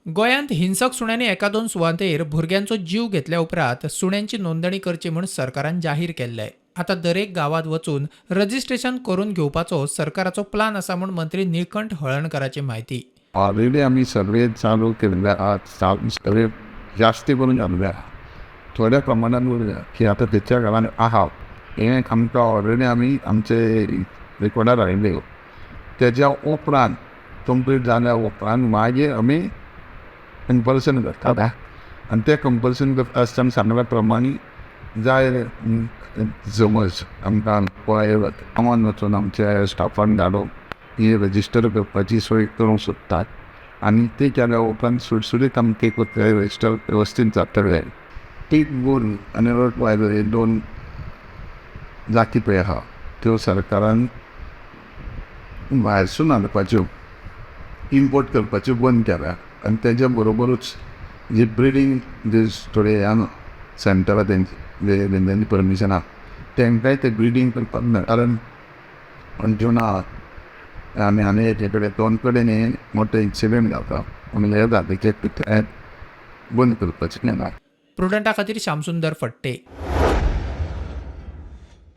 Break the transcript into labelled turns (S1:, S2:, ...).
S1: गोंयांत हिंसक सुण्यांनी एका दोन सुवातेर भुरग्यांचो जीव घेतल्या उपरांत सुण्यांची नोंदणी करची म्हूण सरकारान जाहीर केल्लें. आतां दरेक गांवांत वचून रजिस्ट्रेशन करून घेवपाचो सरकाराचो प्लान आसा म्हूण मंत्री निळकंठ हळर्णकराची म्हायती.
S2: ऑलरेडी आमी सर्वे चालू केल्ले आहात. सर्वे जास्ती करून जाल्ले आहा, थोड्या प्रमाणान उरल्या की आतां तेच्या घरान आहा. हें आमकां ऑलरेडी आमी आमचे रेकॉर्डार आयिल्ले. तेज्या उपरांत, कंप्लीट जाल्या उपरांत मागीर आमी कंपल्सन करतात आनी तें कंपल्सन करता आसतना सांगल्या प्रमाणे जाय समज आमकां पळय गांवान वचून आमच्या स्टाफान धाडून ही रजिस्टर करपाची सोय करूंक सोदतात आनी ते केल्या उपरांत सुटसुटीत आमकां एक रजिस्टर वेवस्थीत जातलें. पीट बूल आनी रोटवायलर हे दोन जाती पळय आहा, त्यो सरकारान भायरसून हाडपाच्यो, इम्पोर्ट करपाच्यो बंद केल्या आनी तेज्या बरोबरूच जे ब्रिडींग जे थोडे ह्या सेंटरां तेंची जे तेंच्यांनी परमिशन आहा, तेंकांय ते ब्रिडींग करपाक ना, कारण अंजुना आनी आनी एके कडेन दोन कडेन हे मोठे इन्सिडंट जाता म्हणून हे जातीचे बंद करपाचें ना.
S1: प्रुडंटा खातीर श्यामसुंदर फट्टे.